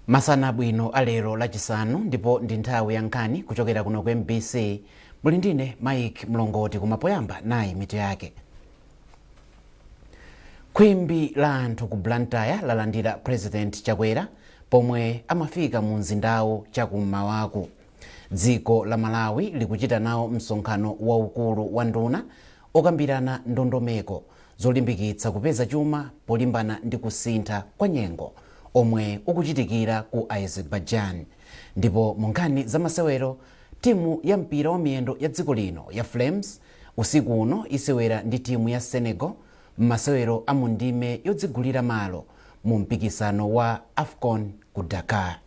Masana abwino alero Lachisanu, ndipo ndi nthawi ya nkhani kuchokera kuno ku MBC. Muli ndine Mike Mlongoti, koma poyamba nayi mitu yake. Khwimbi la anthu ku Blantyre lalandira President Chakwera pomwe amafika mu mzindawu chakummawaku. Dziko la Malawi likuchita nawo msonkhano waukulu wa nduna okambirana ndondomeko zolimbikitsa kupeza chuma polimbana ndi kusintha kwa nyengo omwe ukuchitikira ku Azerbaijan. Ndipo mu nkhani za masewero, timu ya mpira wa miyendo ya dziko lino ya Flames usiku uno isewera ndi timu ya Senegal m'masewero a mu ndime yodzigulira malo mu mpikisano wa AFCON ku Dakar.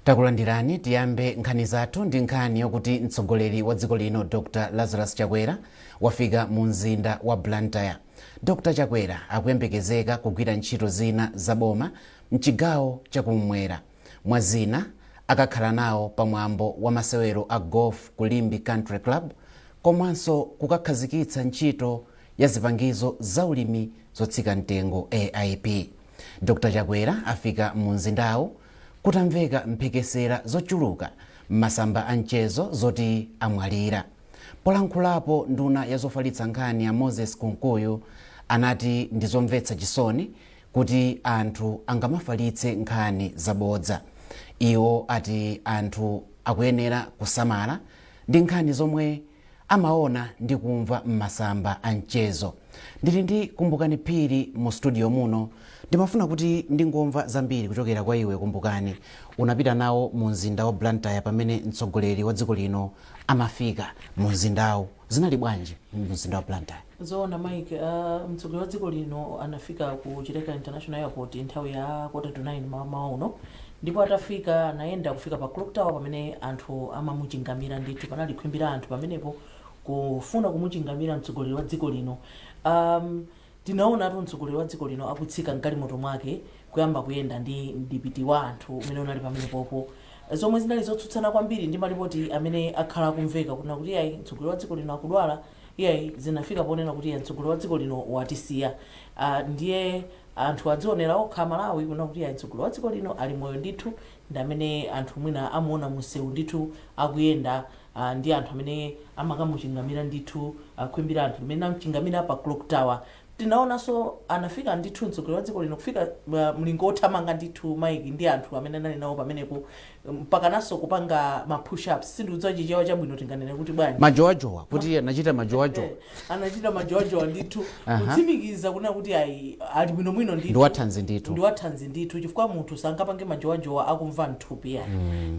Takulandirani. Tiyambe nkhani zathu ndi nkhani yokuti mtsogoleri wa dziko lino Dr Lazarus Chakwera wafika mu mzinda wa Blantyre. Dr Chakwera akuyembekezeka kugwira ntchito zina za boma mchigawo chakummwera. Mwa zina, akakhala nawo pa mwambo wa masewero a golf ku Limbe Country Club komanso kukakhazikitsa ntchito ya zipangizo zaulimi zotsika mtengo, AIP. Dr Chakwera afika mu mzindawu kutamveka mphekesera zochuluka m'masamba a mchezo zoti amwalira. Polankhulapo, nduna ya zofalitsa nkhani a Moses Kunkuyu anati ndizomvetsa chisoni kuti anthu angamafalitse nkhani zabodza. Iwo ati anthu akuyenera kusamala ndi nkhani zomwe amaona ndi kumva m'masamba a mchezo. Ndili ndi Kumbukani Phiri mu studio muno. Ndimafuna kuti ndingomva zambiri kuchokera kwa iwe, Kumbukani. Unapita nawo mu mzinda wa Blantyre pamene mtsogoleri wa dziko lino amafika mu mzindawu. Zinali bwanji mu mzinda wa Blantyre? Zoona, Mike, mtsogoleri wa dziko lino anafika ku Chileka International Airport nthawi ya 8:45 mmawa uno, ndipo atafika anayenda kufika pa Clock Tower pamene anthu amamuchingamira ndithu. Panali khwimbi la anthu pamenepo kufuna kumuchingamira mtsogoleri wa dziko lino. Tinaonatu mtsogoleri wa dziko lino akutsika mgalimoto mwake kuyamba kuyenda ndi mdipiti wa anthu umene unali pamenepopo, zomwe zinali zotsutsana kwambiri ndi malipoti amene akhala akumveka kunena kuti iyayi, mtsogoleri wa dziko lino akudwala, iyayi, zinafika ponena kuti iyayi, mtsogoleri wa dziko lino watisiya. Ndiye anthu adzionera okha, Malawi, kunena kuti iyayi, mtsogoleri wa dziko lino ali moyo ndithu. Ndi amene anthu mwina amuona munsewu ndithu akuyenda ndi anthu amene amakamuchingamira ndithu, khwimbi la anthu limene amchingamira pa Clock Tower. Tinaonanso anafika ndithu mtsogoleri wa dziko lino kufika mlingo wothamanga ndithu, Mike, ndi anthu amene anali nawo pamenepo, mpakananso kupanga ma push ups. Sindikudziwa Chichewa chabwino tinganene kuti bwanji. Majowajowa, kuti anachita majowajowa. Anachita majowajowa ndithu kutsimikiza kunena kuti ayi, ali bwinobwino ndithu. Ndi wathanzi ndithu. Ndi wathanzi ndithu, chifukwa munthu sangapange majowajowa akumva mthupi ayi.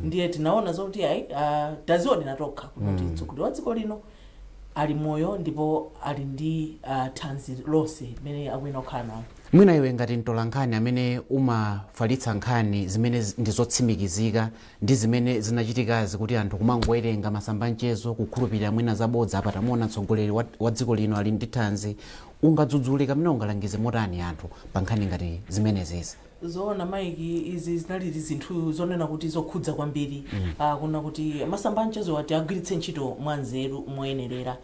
Ndiye tinaona zoti ayi, tazionera tokha kuti mtsogoleri wa dziko lino ali moyo ndipo ali ndi thanzi lonse limene akuyenera kukhala nalo. Mwina iwe ngati mtolankhani amene umafalitsa nkhani zimene ndi zotsimikizika, ndi zimene zinachitikazi kuti anthu kumangowerenga masamba mchezo, kukhulupirira mwina zabodza, apa tamuona mtsogoleri wa dziko lino ali ndi thanzi, ungadzudzule kapena ungalangize motani anthu pa nkhani ngati zimenezizi? Zoona, Mike, izi zinali zinthu zonena kuti zokhudza kwambiri, kunena kuti masamba amchezo ati agwiritse ntchito mwanzeru, moyenerera,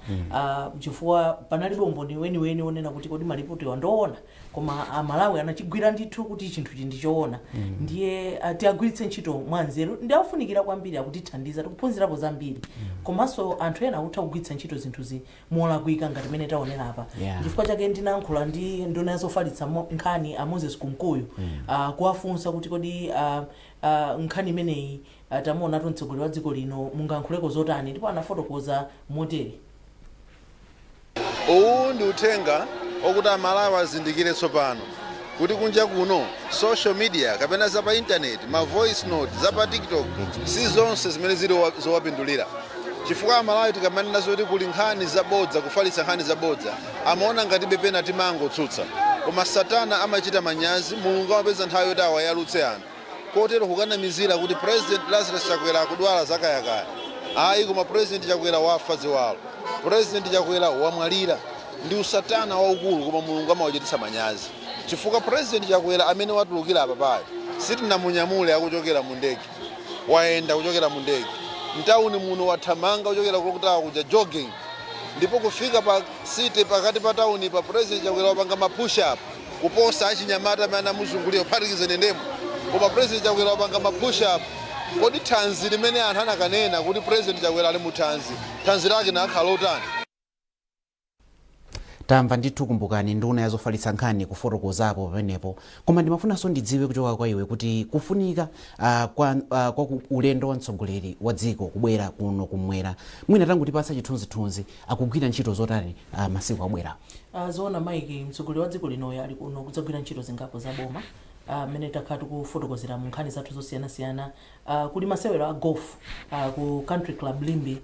chifukwa panalibe umboni weniweni wonena kuti kodi malipotiwa ndoona, koma Amalawi anachigwira ndithu kuti chinthuchi ndi choona. Ndiye tiagwiritse ntchito mwanzeru, ndi afunikira kwambiri, akutithandiza, tikuphunzirapo zambiri, komanso anthu ena akutha kugwiritsa ntchito zinthuzi molakwika ngati mene taonera apa. Chifukwa chake ndinayankhula ndi nduna yazofalitsa nkhani a Moses Kunkuyu, kuwafunsa kuti kodi nkhani imeneyi, tamuonatu mtsogoleri wa dziko lino, mungayankhuleko zotani? Ndipo anafotokoza motere. Uwu ndi uthenga Okuti Amalawi azindikire tsopano kuti kunja kuno social media kapena za pa internet, ma voice note, za pa TikTok, si zonse zimene zili zowapindulira, chifukwa Amalawi tikamanena zoti kuli nkhani zabodza, kufalitsa nkhani zabodza, amaona ngatibe pena timangotsutsa. Koma Satana amachita manyazi, Mulungu amapeza nthawi yoti awayalutse anthu. Kotero kukanamizira kuti President Lazarus Chakwera akudwala zakayakaya, ayi, koma President Chakwera wafa ziwalo, President Chakwera wamwalira, ndi usatana waukulu. Koma Mulungu amawachititsa manyazi, chifukwa President Chakwera amene watulukira apa payo sitinamunyamule akuchokera mu ndege, wayenda kuchokera mu ndege mtawuni muno, wathamanga kuchokera kulokutawa kuja, jogging, ndipo kufika pa city, pakati pa tawuni pa, President Chakwera wapanga ma push up kuposa achinyamata amene anamuzungulira, kuphatikizene ndemo. Koma President Chakwera wapanga ma push up. Kodi thanzi limene anthu anakanena kuti President Chakwera ali mu thanzi, thanzi lake nakhala lotani? Tamva ndithu. Kumbukani, nduna ya zofalitsa nkhani kufotokozapo pamenepo. Koma ndimafunanso ndidziwe kuchoka kwa iwe kuti kufunika kwa ulendo wa mtsogoleri wa dziko kubwera kuno kumwera, mwina tangotipatsa chithunzithunzi, akugwira ntchito zotani masiku abwera? Zoona Mike, mtsogoleri wa dziko linoyo ali kuno kudzagwira ntchito zingapo za boma mmene takhala tikufotokozera mu nkhani zathu zosiyanasiyana. Kuli masewero a golf ku Country Club Limbe,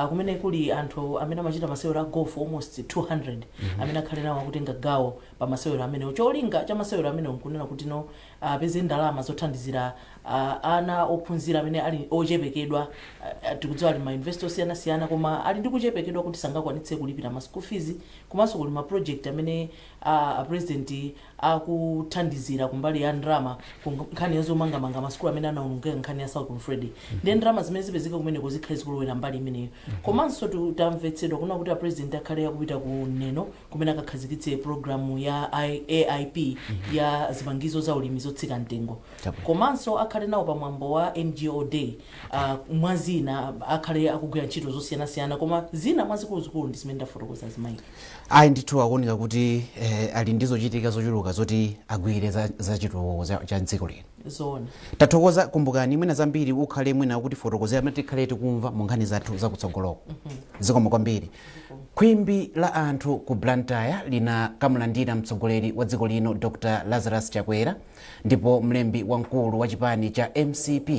kumene kuli anthu amene amachita masewero a golf almost 200 amene akhale nawo akutenga gawo pa masewero amenewo. Cholinga cha masewero amenewo nkunena kuti no apeze ndalama zothandizira ana ophunzira amene ali ochepekedwa. Tikudziwa ali ma university osiyanasiyana, koma ali ndi kuchepekedwa kuti sangakwanitse kulipira ma school fees. Komanso kuli ma project amene president akuthandizira kumbali ya ndalama ku nkhani ya zomangamanga masukulu amene anawonongeka, nkhani ya Cyclone Freddy, ndiye ndalama zimene zipezeka kumeneko zikhale zikulowera mbali imeneyo. Komanso tamvetsedwa kuna kuti a president akhale akupita ku Neno kumene akakhazikitse programu ya AIP ya zipangizo za ulimi zotsika mtengo. Komanso akhale nawo pamwambo wa NGO Day. Mwa zina akhale akugwira ntchito zosiyanasiyana, koma zina mwa zikuluzikulu ndi zimene ndafotokoza zimayi. Ayi ndithu, akuoneka kuti ali ndi zochitika zochuluka zoti agwire za chitukuko cha dziko lino. Zoona. Tathokoza Kumbukani. Mwina zambiri ukhale mwina kuti fotokozera amene tikhale tikumva mu nkhani zathu zakutsogoloko. Zikomo kwambiri. Khwimbi la anthu ku Blantyre linakamulandira mtsogoleri wa dziko lino Dr Lazarus Chakwera, ndipo mlembi wamkulu wa chipani cha MCP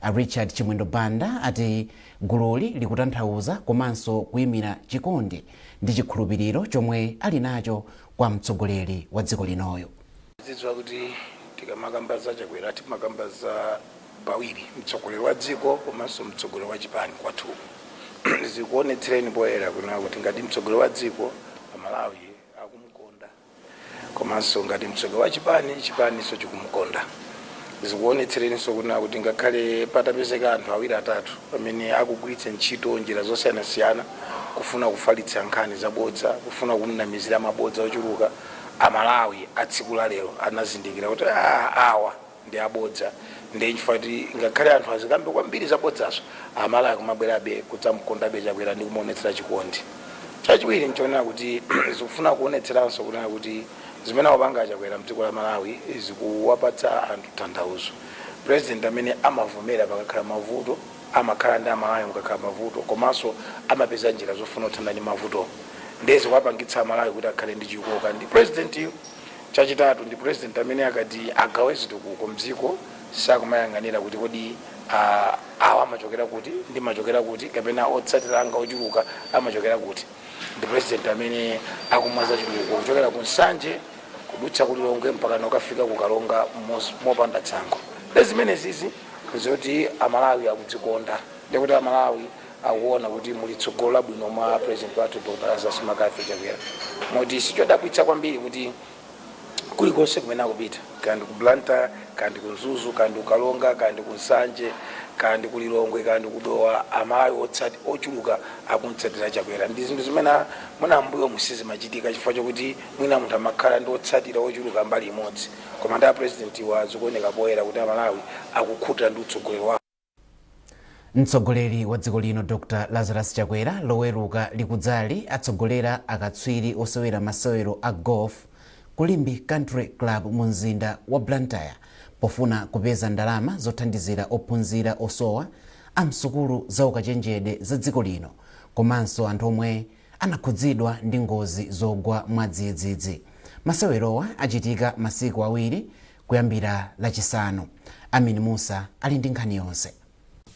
a Richard Chimwendo Banda ati gululi likutanthauza komanso kuyimira chikondi ndi chikhulupiriro chomwe ali nacho kwa mtsogoleri wa dziko linoyo. Zidziwa kuti tikamakamba za Chakwera timakamba za pawiri, mtsogoleri wa dziko komanso mtsogoleri wa chipani kwathu. Zikuonetsereni poyera kuna kuti ngati mtsogoleri wa dziko, Amalawi akumukonda, komanso ngati mtsogoleri wa chipani, chipaninso chikumukonda. Zikuonetsereninso kuna kuti ngakhale patapezeka anthu awiri atatu pamene akugwiritsa ntchito njira zosiyanasiyana kufuna kufalitsa nkhani zabodza, kufuna kumnamizira mabodza ochuluka, Amalawi a tsiku la lero anazindikira kuti awa ndi abodza. Ndi chifukwa kuti ngakhale anthu azikambe kwambiri zabodzazo, Amalawi kumabwerabe kudzamkondabe Chakwera ndi kumuonetsera chikondi. Chachiwiri nchonena kuti zikufuna kuonetseranso kunena kuti zimene akupanga Chakwera mdziko la Malawi zikuwapatsa anthu tanthauzo. President amene amavomera pakakhala mavuto, amakhala ndi Amalawi mukakhala mavuto, komanso amapeza njira zofuna kuthana ndi mavuto, ndiye zikuwapangitsa Amalawi kuti akhale ndi chikoka ndi president iyo. Chachitatu, ndi president amene akati agawe zitukuko mdziko sakumayang'anira kuti kodi awa amachokera kuti, ndimachokera kuti, kapena otsatira anga ochuluka amachokera kuti. Ndi president amene akumwaza chitukuko kuchokera ku Nsanje kudutsa ku Lilongwe mpaka nokafika ku Karonga mopanda tsankho. Ndi zimene zizi zoti Amalawi akudzikonda, ndikuti Amalawi akuona kuti muli tsogolo labwino mwa president wathu Dr Lazarus McCarthy Chakwera, moti sichodabwitsa kwambiri kuti kulikonse kumene akupita, kandi ku Blantyre, kandi ku Mzuzu, kandi ku Karonga, kandi ku Nsanje, kandi ku Lilongwe, kandi ku Dowa, Amalawi ochuluka akumtsatira Chakwera. Ndi zinthu zimene mwina mbuyo musizimachitika chifukwa chokuti mwina munthu amakhala ndi otsatira ochuluka mbali imodzi, koma ndi a president wa zikuoneka poyera kuti Amalawi akukhutira ndi utsogoleri wawo. Mtsogoleri wa dziko lino Dr Lazarus Chakwera Loweruka likudzali atsogolera akatswiri osewera masewero a golf ku Limbe Country Club mu mzinda wa Blantyre pofuna kupeza ndalama zothandizira ophunzira osowa amsukulu za ukachenjede za dziko lino komanso anthu omwe Anakhudzidwa ndi ngozi zogwa mwadzidzidzi. Masewerowa achitika masiku awiri kuyambira Lachisanu. Amin Musa ali ndi nkhani yonse.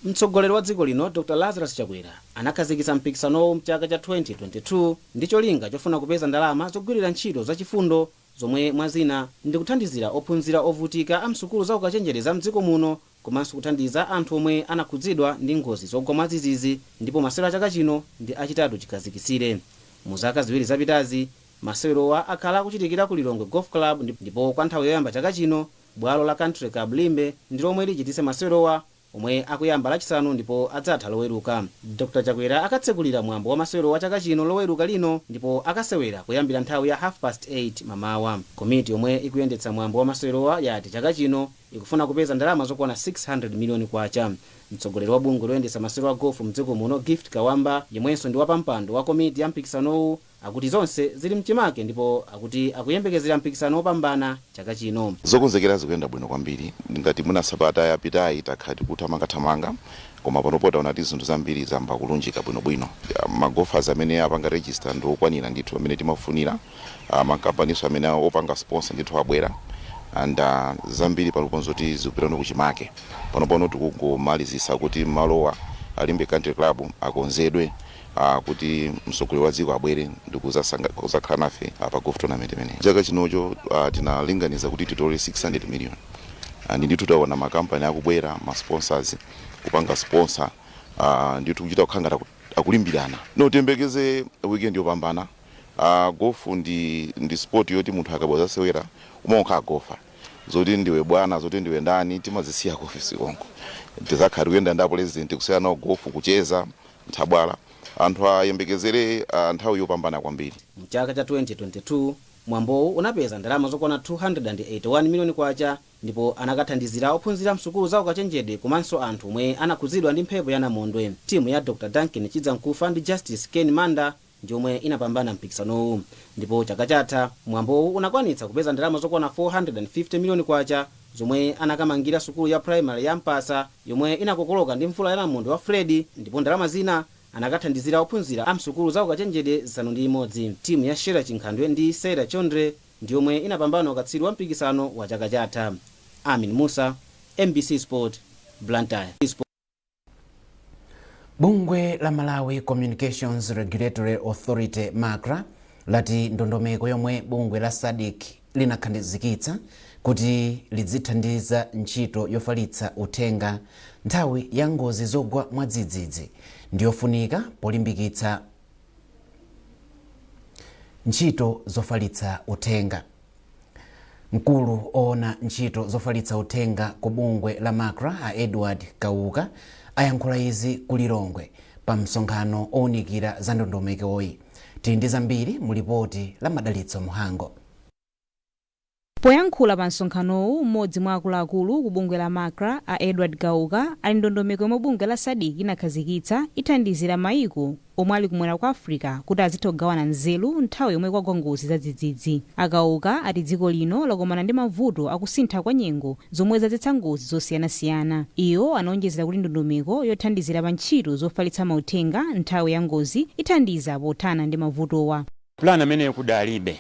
Mtsogoleri wa dziko lino Dr Lazarus Chakwera anakhazikitsa mpikisanowu mchaka cha 2022 ndi cholinga chofuna kupeza ndalama zogwirira ntchito zachifundo, zomwe mwazina ndi kuthandizira ophunzira ovutika a msukulu za ukachenjede za mdziko muno, komanso kuthandiza anthu omwe anakhudzidwa ndi ngozi zogwa mwadzidzidzi. Ndipo masewero a chaka chino ndi achitatu chikhazikitsire. Mu zaka 2 zapitazi, masewerowa akhala akuchitikira ku Lilongwe Golf Club, ndipo kwa nthawi yoyamba chaka chino bwalo la Country Club Limbe ndi lomwe lichititse masewerowa, omwe akuyamba Lachisanu ndipo adzatha Loweruka. Dr Chakwera akatsekulira mwambo wa masewero wa chaka chino Loweruka lino, ndipo akasewera kuyambira nthawi ya 8:30 mamawa. Komiti yomwe ikuyendetsa mwambo wa masewerowa yati chaka chino ikufuna kupeza ndalama zokwana 600 miliyoni kwacha. Mtsogoleri wa bungwe loyendetsa masewero a gofu mdziko muno, Gift Kawamba, yemwenso ndi wapampando wa komiti ya mpikisanowu, akuti zonse zili mchimake ndipo akuti akuyembekezera mpikisano wopambana chaka chino. Zokonzekera zikuyenda bwino kwambiri. Ngati muna sabata yapitayi takhala tikuthamangathamanga, koma panopo taona kuti zinthu zambiri zamba kulunjika bwinobwino. Magolfers amene apanga register ndi okwanira ndithu amene timafunira. Makampaniso amene opanga sponsor ndithu abwera, and zambiri panopo zoti zikupita kuchimake. Panopono tikungomalizisa kuti malowa a Limbe Country Club akonzedwe, kuti mtsogoleri wa dziko abwere ndi kuzakhala nafe pa golf tournament imeneyi. Chaka chinocho tinalinganiza kuti titole 600 million, and ndithu taona makampani akubwera, ma sponsors kupanga sponsor, ndithu kuchita kukhala ngati akulimbirana. No, tiyembekeze weekend yopambana. Golf ndi sport yoti munthu akabwera zasewera umaokha golfer, zoti ndiwe bwana, zoti ndiwe ndani, timazisiya ku ofisi konko. Tizakhala tikuyenda ndi president, kusewera nawo golf, kucheza nthabwala. Anthu ayembekezere nthawi yopambana kwambiri. Mchaka cha 2022 mwambowu unapeza ndalama zokwana 281 miliyoni kwacha, ndipo anakathandizira ophunzira msukulu za ukachenjede komanso anthu omwe anakhudzidwa ndi mphepo ya namondwe. Timu ya Dr Duncan Chidzankufa ndi Justice Ken Manda ndiomwe inapambana mpikisanowu. Ndipo chaka chatha mwambowu unakwanitsa kupeza ndalama zokwana 450 miliyoni kwacha, zomwe anakamangira sukulu ya primary ya Mpasa yomwe inakokoloka ndi mvula ya namondwe wa Freddy, ndipo ndalama zina anakathandizira ophunzira a msukulu za ukachenjede 6. Timu ya Shera Chinkhandwe ndi Sera Chondre ndiyomwe inapambana ukatswiri wa mpikisano wa chaka chatha. Amin Musa, MBC Sport, Blantyre. Bungwe la Malawi Communications Regulatory Authority, MACRA, lati ndondomeko yomwe bungwe la SADC linakhazikitsa kuti lidzithandiza ntchito yofalitsa uthenga nthawi ya ngozi zogwa mwadzidzidzi ndiyofunika polimbikitsa ntchito zofalitsa uthenga. Mkulu oona ntchito zofalitsa uthenga ku bungwe la MACRA, a Edward Kauka, ayankhula izi ku Lilongwe pa msonkhano owunikira za ndondomekoyi. Tili ndi zambiri mu lipoti la Madalitso Muhango. Poyankhula pa msonkhanowu, mmodzi mwa akuluakulu ku bungwe la MACRA, a Edward Kauka, ali ndondomeko yomwe bungwe la SADC inakhazikitsa ithandizira mayiko omwe ali kumwera kwa Africa kuti azitha kugawana nzeru nthawi yomwe kwagwa ngozi zadzidzidzi. Akauka ati dziko lino lakumana ndi mavuto akusintha kwa nyengo zomwe zadzetsa ngozi zosiyanasiyana. Iwo anaonjezera kuti ndondomeko yothandizira pa ntchito zofalitsa mauthenga nthawi ya ngozi ithandiza pothana ndi mavutowa. Plan ameneyo kudalibe.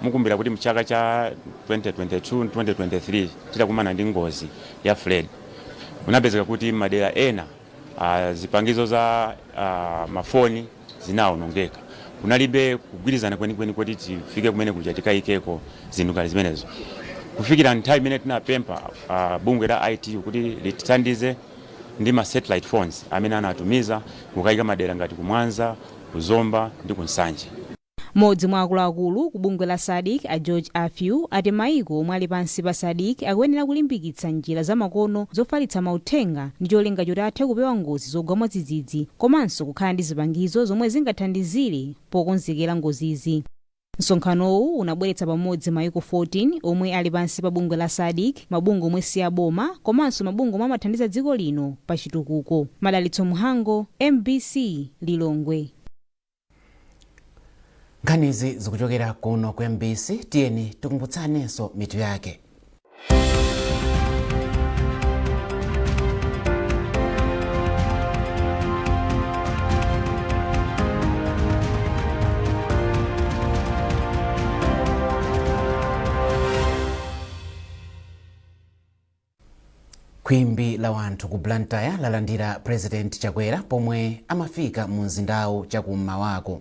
Mukumbira kuti mchaka cha 2022 2023 titakumana ndi ngozi ya Fred, kunapezeka kuti madera ena zipangizo za mafoni zinawonongeka. Kunalibe kugwirizana kwenikweni kuti tifike kumene kuja tikayikeko zinthu ngati zimenezo, kufikira nthawi imene tinapempha bungwe la ITU kuti litithandize ndi ma satellite phones amene anatumiza kukayika madera ngati kumwanza, kuzomba ndi kunsanje. Mmodzi mwa akuluakulu ku bungwe la SADC, a George Afew, ati mayiko omwe ali pansi pa SADC akuyenera kulimbikitsa njira zamakono zofalitsa mauthenga ndi cholinga choti athe kupewa ngozi zogwa mwadzidzidzi komanso kukhala ndi zipangizo zomwe zingathandizire pokonzekera ngozizi. Msonkhanowu unabweretsa pamodzi mayiko 14 omwe ali pansi pa bungwe la SADC, mabungwe omwe si aboma komanso mabungwe omwe amathandiza dziko lino pa chitukuko. Madalitso Muhango, MBC, Lilongwe. Nkhanizi zikuchokera kuno ku MBC. Tiyeni tikumbutsanenso mitu yake. Khwimbi la wanthu ku Blantyre lalandira President Chakwera pomwe amafika mu mzindawu chakum'mawako.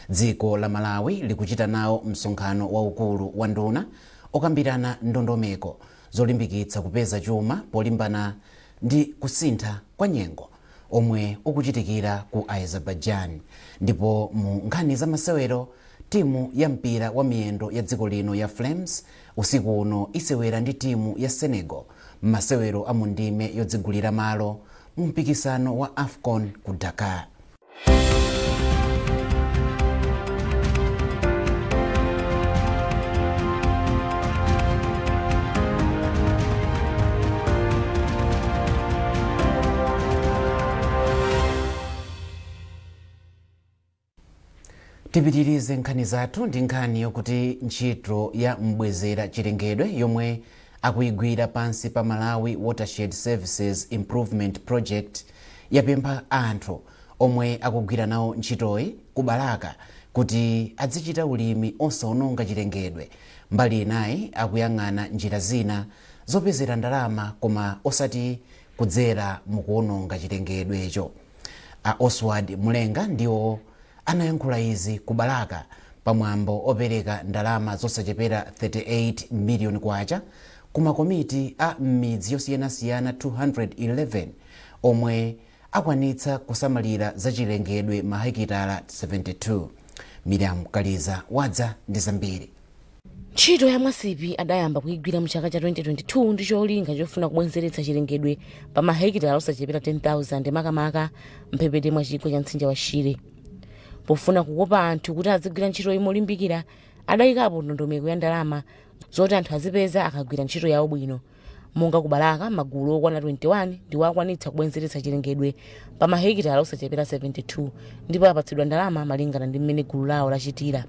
Dziko la Malawi likuchita nawo msonkhano waukulu wa nduna okambirana ndondomeko zolimbikitsa kupeza chuma polimbana ndi kusintha kwa nyengo omwe ukuchitikira ku Azerbaijan. Ndipo mu nkhani za masewero, timu ya mpira wa miyendo ya dziko lino ya Flames usiku uno isewera ndi timu ya Senegal m'masewero a mu ndime yodzigulira malo mu mpikisano wa AFCON ku Dakar. Tipitirize nkhani zathu ndi nkhani yokuti ntchito ya mbwezera chilengedwe yomwe akuyigwira pansi pa Malawi Watershed Services Improvement Project yapempha anthu omwe akugwira nawo ntchitoyi ku Balaka kuti azichita ulimi osaononga chilengedwe. Mbali inayi, akuyang'ana njira zina zopezera ndalama koma osati kudzera mukuononga chilengedwecho. A Oswald Mulenga ndiwo anayankhula izi ku Balaka pamwambo opereka ndalama zosachepera 38 miliyoni kwacha ku makomiti a m'midzi yosiyanasiyana 211 omwe akwanitsa kusamalira zachilengedwe mahekitala 72. Miriam Kaliza wadza ndi zambiri. Ntchito ya Mwasipi adayamba kuyigwira mu chaka cha 2022 ndi cholinga chofuna kubwezeretsa chilengedwe pa mahekitala osachepera 10,000, makamaka mphepete mwa chigwa cha mtsinje wa Shire. Pofuna kukopa anthu kuti azigwira ntchitoyi molimbikira, adayikapo ndondomeko ya ndalama zoti anthu azipeza akagwira ntchito yawo bwino. Monga ku Balaka, magulu okwana 21 ndiwo akwanitsa kubwezeretsa chilengedwe pa mahekitala osachepera 72 ndipo apatsidwa ndalama malingana ndi mmene gulu lawo lachitira.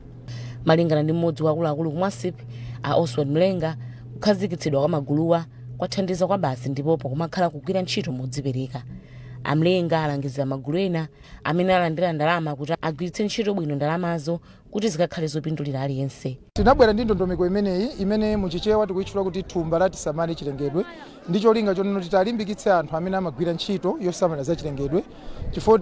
Malingana ndi mmodzi wa akuluakulu ku Mwasip, a Oswald Mlenga, kukhazikitsidwa kwa maguluwa kwathandiza kwa basi ndipo pakumakhala kugwira ntchito modzipereka. Amlenga alangiza magulu ena amene alandira ndalama kuti agwiritse ntchito bwino ndalamazo kuti zikakhale zopindulira aliyense. Tinabwera ndi ndondomeko imeneyi, imene muchichewa tikuyitchula kuti thumba la Tisamale Chilengedwe, ndi cholinga chonena kuti talimbikitse anthu amene amagwira ntchito yosamalira za chilengedwe, chifukwa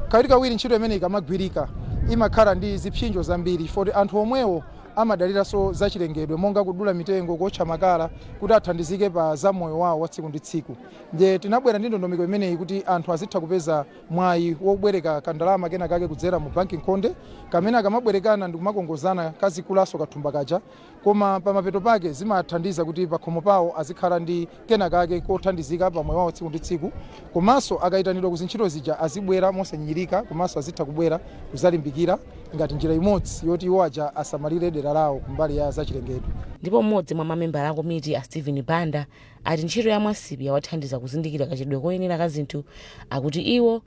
kawirikawiri ntchito imeneyi ikamagwirika imakhala ndi zipsinjo zambiri, chifukwa anthu omwewo amadaliranso za chilengedwe monga kudula mitengo, kuotcha makala kuti athandizike pa za moyo wawo wa tsiku ndi tsiku. Ndiye tinabwera ndi ndondomeko imeneyi kuti anthu azitha kupeza mwayi wobwereka kandalama kena kake kudzera mu banki nkhonde, kamene akamabwerekana ndi kumakongozana kazikulaso kathumba kaja, koma pamapeto pake zimathandiza kuti pakhomo pawo azikhala ndi kena kake kothandizika pa moyo wawo tsiku ndi tsiku, komanso akayitanidwa ku zintchito zija azibwera mosanyinyirika, komanso azitha kubwera kuzalimbikira ngati njira imodzi yoti iwo aja asamalire dera lawo kumbali ya zachilengedwe. Ndipo mmodzi mwa mamembala a komiti, a Stephen Banda, ati ntchito ya Mwasipi yawathandiza kuzindikira kachitidwe koyenera ka zinthu. Akuti iwo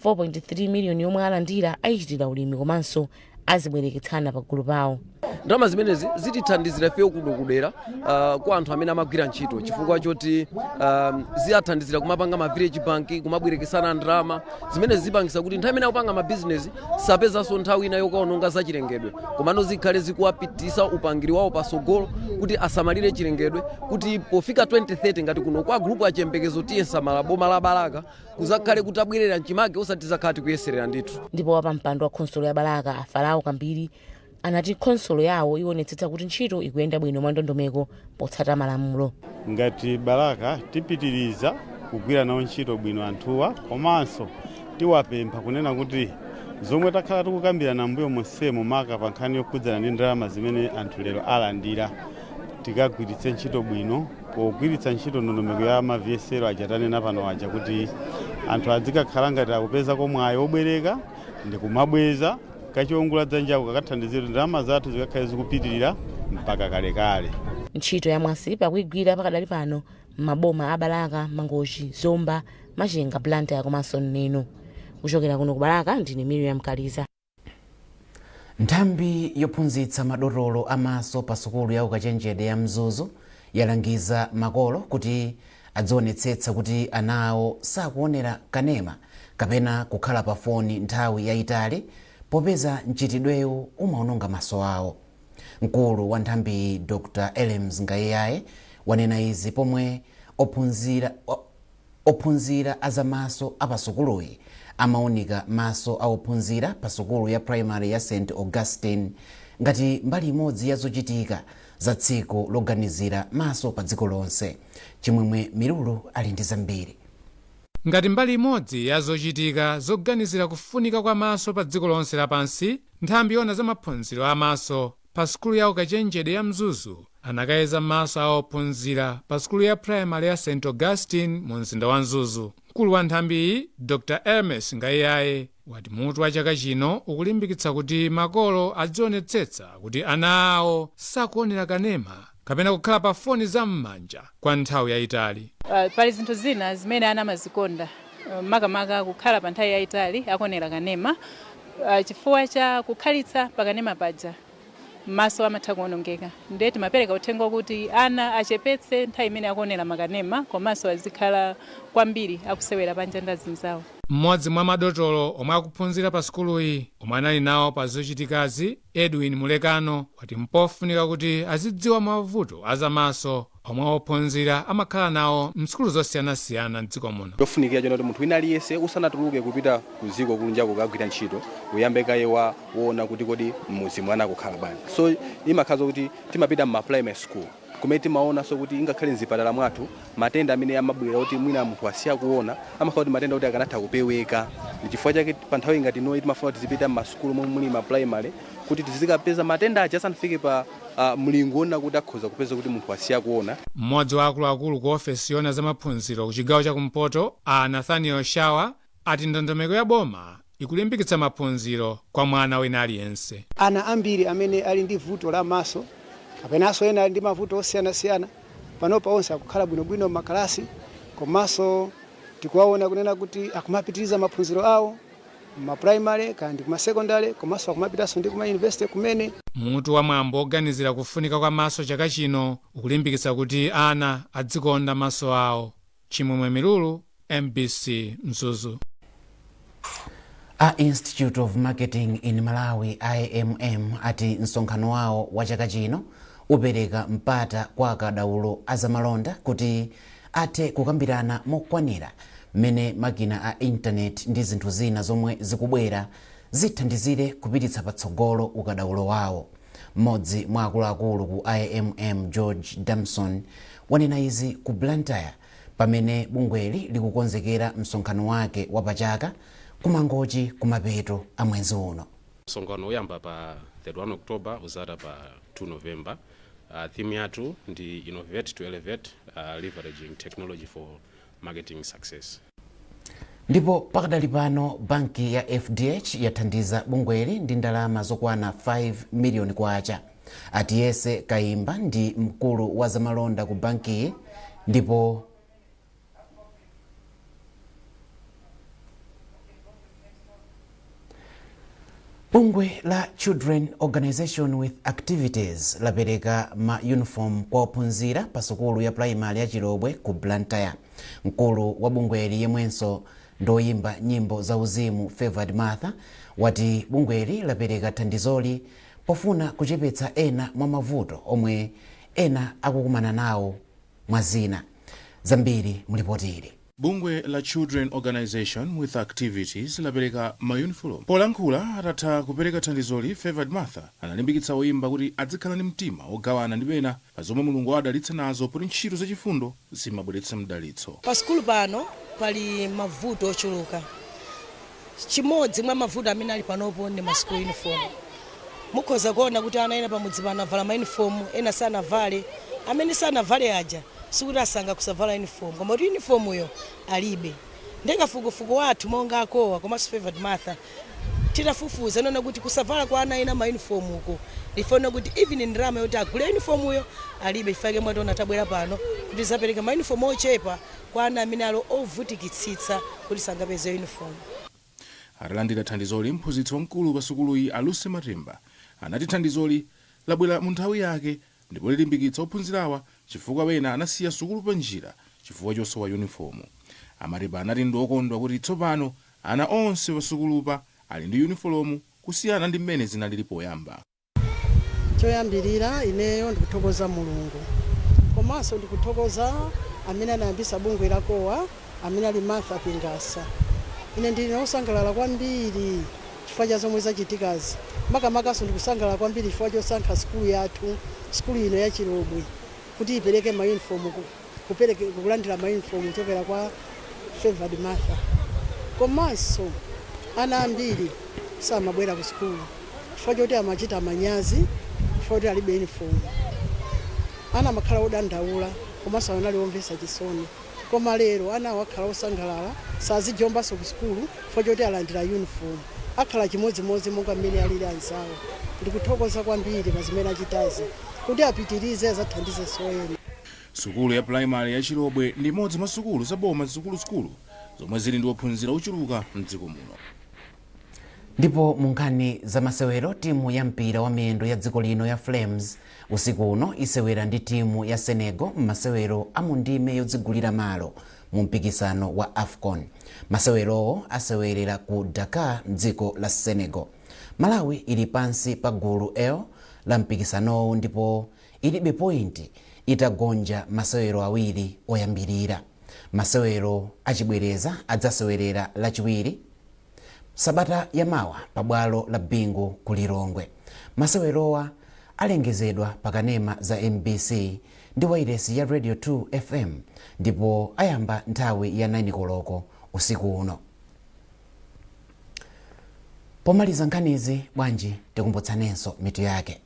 4.3 miliyoni yomwe alandira ayichitira ulimi komanso azibwereketsana pagulu pawo. Ndalama zimenezi zitithandizira ifeyo kuno kudera kwa anthu amene amagwira ntchito, chifukwa choti ziyathandizira kumapanga ma village bank, kumabwerekesana ndalama zimene zipangisa kuti nthawi imene akupanga mabizinesi sapezanso nthawi ina yokaononga zachilengedwe, komano zikhale zikuwapitisa upangiri wawo pasogolo kuti asamalire chilengedwe, kuti pofika 2030 ngati kuno kwa group Achiyembekezo tiye Samala, boma la Balaka, kuzakhale kuti abwerera mchimake, osati zakhala tikuyeserera ndithu. Ndipo wapampando wa khonsolo ya Balaka, a Farao Kambiri, anati khonsolo yawo ionetsetsa kuti ntchito ikuyenda bwino mwa ndondomeko potsata malamulo. Ngati Balaka tipitiriza kugwira nawo ntchito bwino anthuwa, komanso tiwapempha kunena kuti zomwe takhala tikukambirana mbuyo monsemo, maka pa nkhani yokhudzana ndi ndalama zimene anthu lero alandira, tikagwiritse ntchito bwino pogwiritsa ntchito ndondomeko ya ma VSL aja tanena pano aja, kuti anthu adzikakhala ngati akupezako mwayi wobwereka ndi kumabweza kachiwongoladzanjako kakathandizira ndalama zathu zikakhale zikupitirira mpaka kalekale. Ntchito ya Mwasipi akuyigwira pakadali pano m'maboma a Balaka, Mangochi, Zomba, Machinga, Blantyre komanso Neno. Kuchokera kuno ku Balaka, ndine Miriam Kaliza. Nthambi yophunzitsa madotolo amaso pa sukulu ya ukachenjede ya Mzuzu yalangiza makolo kuti adzionetsetsa kuti ana awo sakuonera kanema kapena kukhala pa foni nthawi yayitali, popeza mchitidwewu umaononga maso awo. Mkulu wa nthambiyi, Dr Elems Ngayiaye, wanena izi pomwe Ophunzira azamaso apasukuluyi amaunika maso a ophunzira pa sukulu ya primary ya St Augustine ngati mbali imodzi ya zochitika za tsiku loganizira maso pa dziko lonse. Chimwemwe Milulu ali ndi zambiri. Ngati mbali imodzi ya zochitika zoganizira kufunika kwa maso pa dziko lonse lapansi, nthambi yona za maphunziro amaso pa sukulu ya ukachenjede ya Mzuzu anakayeza maso a ophunzira pa sukulu ya primary ya St Augustine mu mzinda wa Mzuzu. Mkulu wa nthambiyi, Dr Hermes Ngaiyaye, wati mutu wa chaka chino ukulimbikitsa kuti makolo adzionetsetsa kuti ana awo sakuonera kanema kapena kukhala pa foni zam'manja kwa nthawi yayitali. Pali zinthu zina zimene ana amazikonda, makamaka kukhala pa nthawi yayitali akuonera kanema. Chifukwa cha kukhalitsa pakanema paja, maso amatha kuonongeka. Ndiye timapereka uthenga wakuti ana achepetse nthawi imene akuonera makanema, komanso azikhala kwambiri akusewera panja ndi azinzawo. Mmodzi mwa madotolo omwe akuphunzira pa sukuluyi omwe anali nawo pa zochitikazi, Edwin Mulekano, wati mpofunika kuti azidziwa mavuto azamaso omwe ophunzira amakhala nawo msukulu zosiyanasiyana mdziko muno. Chofunikira chona kuti munthu wina aliyense usanatuluke kupita ku dziko kunja kukagwira ntchito, uyambe kaye waona kuti kodi mmuzi mwana akukhala bwanji. So imakhala kuti timapita mma primary school kumene timaonanso kuti ingakhale mzipatala mwathu matenda amene amabwera kuti mwina munthu asiya kuona amakhala kuti matenda kuti akanatha kupeweka. Ndi chifukwa chake pa nthawi ngati inoyi timafuna kuti tizipita mmasukulu momwe muli ma primary kuti tizikapeza matenda aja asanafike pa mlingo wona kuti akhoza kupeza kuti munthu asiya kuona. Mmodzi wa akuluakulu ku ofesi yona zamaphunziro ku chigawo chakumpoto, a Nathaniel Shawa, ati ndondomeko ya boma ikulimbikitsa maphunziro kwa mwana wina aliyense. Ana ambiri amene ali ndi vuto la maso kapenanso ena ali ndi mavuto osiyanasiyana, panopa onse akukhala bwinobwino m'makalasi, komanso tikuwaona kunena kuti akumapitiriza maphunziro awo mumaprimary kandi kumasekondary, komanso akumapitanso ndi kuma university kumene. Mutu wa mwambo woganizira kufunika kwa maso chaka chino ukulimbikitsa kuti ana adzikonda maso awo. Chimwemwe Milulu, MBC, Mzuzu. A Institute of Marketing in Malawi, IMM, ati msonkhano wawo wa chaka chino upereka mpata kwa akadaulo azamalonda kuti athe kukambirana mokwanira mmene makina a intaneti ndi zinthu zina zomwe zikubwera zithandizire kupititsa patsogolo ukadaulo wawo. Mmodzi mwa akuluakulu ku IMM, George Damson, wanena izi ku Blantyre pamene bungweli likukonzekera msonkhano wake wapachaka kumangochi kumapeto a mwezi uno. Msonkhano uyamba pa 31 October, uzatha pa 2 November. Theme yathu ndi "Innovate to Elevate, Leveraging Technology for Marketing Success". Ndipo pakadali pano banki ya FDH yathandiza bungweli ndi ndalama zokwana 5 miliyoni kwacha. Atiyese Kayimba ndi mkulu wa zamalonda ku bankiyi. Ndipo bungwe la Children Organization with Activities lapereka ma uniform kwa ophunzira pa sukulu ya primary ya Chilobwe ku Blantyre. Mkulu wa bungweli, yemwenso ndoyimba nyimbo za uzimu, Favored Martha, wati bungweli lapereka thandizoli pofuna kuchepetsa ena mwa mavuto omwe ena akukumana nawo, mwa zina. Zambiri mulipoti ili. Bungwe la Children Organization with Activities lapereka mayunifomu. Polankhula atatha kupereka thandizoli, Favored Martha analimbikitsa oyimba kuti adzikhala ndi mtima wogawana ndi ena pa zomwe Mulungu awadalitsa nazo, poti ntchito zachifundo zimabweretsa mdalitso. Pa sukulu pano pali mavuto ochuluka. Chimodzi mwa mavuto amene ali panopo ndi ma school uniform. Mukhoza kuona kuti ana ena pamudzi pano avala ma uniform, ena sanavale. Amene sanavale aja sikuti asankha kusavala uniform, koma kuti uniform yo alibe. Ndiye kafukufuku wathu monga akowa komanso Favored Martha, titafufuza naona kuti kusavala kwa ana ena ma uniform uko ifuna kuti even ndalama yoti agule uniform yo alibe. Chifukwa mwationa tabwera pano kuti zapereka ma uniform ochepa kwa ana amene ali ovutikitsitsa kuti sangapeze uniform. Atalandira thandizoli, mphunzitsi wamkulu pa sukuluyi, Aluse Matemba, anati thandizoli labwera mu nthawi yake ndipo lilimbikitsa ophunzirawa, chifukwa wena anasiya sukulu pa njira chifukwa chosowa yunifomu. Amatemba anati ndi okondwa kuti tsopano ana onse pa sukulupa ali ndi yunifomu kusiyana ndi mmene zinalili poyamba. Choyambirira, ineyo ndikuthokoza Mulungu, komanso ndikuthokoza Amene anayambisa bungwe la KOA, amene ali Martha Pingasa. Ine ndili wosangalala kwambiri chifukwa cha zomwe zachitikazi. Makamakaso ndikusangalala kwambiri chifukwa chosankha sukulu yathu, sukulu ino ya Chilobwe, kuti ipereke mayunifomu, kupereke kulandira mayunifomu kuchokera kwa Favored Martha. Komanso ana ambiri samabwera ku sukulu chifukwa choti amachita manyazi, chifukwa choti alibe uniform. Ana amakhala odandaula komanso anali omvetsa chisoni, koma lero ana akhala osangalala, sazijombanso ku sukulu chifukwa choti alandira uniform. Akhala chimodzimodzi monga mmene alili anzawo. Ndikuthokoza kwambiri pa zimene achitazi, kuti apitirize, azathandizenso ena. Sukulu ya pulaimali ya Chilobwe ndi imodzi mwa sukulu zaboma zikuluzikulu zomwe zili ndi ophunzira ochuluka mdziko muno. Ndipo mu nkhani za masewero, timu ya mpira wa miyendo ya dziko lino ya Flames usiku uno isewera ndi timu ya Senegal m'masewero a mu ndime yodzigulira malo mu mpikisano wa AFCON. Masewerowo asewerera ku Dakar mdziko la Senegal. Malawi ili pansi pa gulu L la mpikisanowu ndipo ilibe point itagonja masewero awiri oyambirira. Masewero achibwereza adzasewerera Lachiwiri sabata yamawa pabwalo la Bingu ku Lilongwe. Masewerowa alengezedwa pakanema za MBC ndi wailesi ya Radio 2 FM ndipo ayamba nthawi ya 9 koloko usiku uno. Pomaliza nkhanizi, bwanji tikumbutsanenso mitu yake.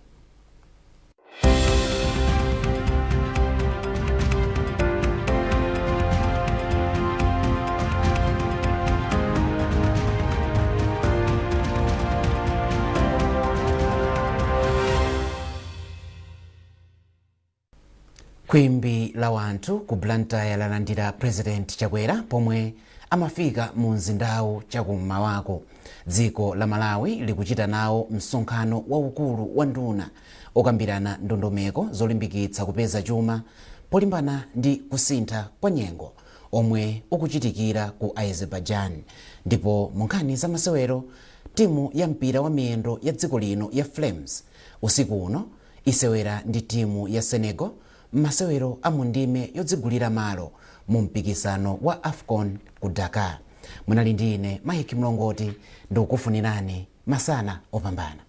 Khwimbi la wanthu ku Blantyre lalandira President Chakwera pomwe amafika mu mzindawu chakum'mawako. Dziko la Malawi likuchita nawo msonkhano waukulu wa nduna okambirana ndondomeko zolimbikitsa kupeza chuma polimbana ndi kusintha kwa nyengo omwe ukuchitikira ku Azerbaijan. Ndipo mu nkhani za masewero, timu ya mpira wa miyendo ya dziko lino ya Flames usiku uno isewera ndi timu ya Senegal m'masewero a mu ndime yodzigulira malo mu mpikisano wa AFCON ku Dakar. Munali ndi ine Mike Mlongoti, ndikukufunirani masana opambana.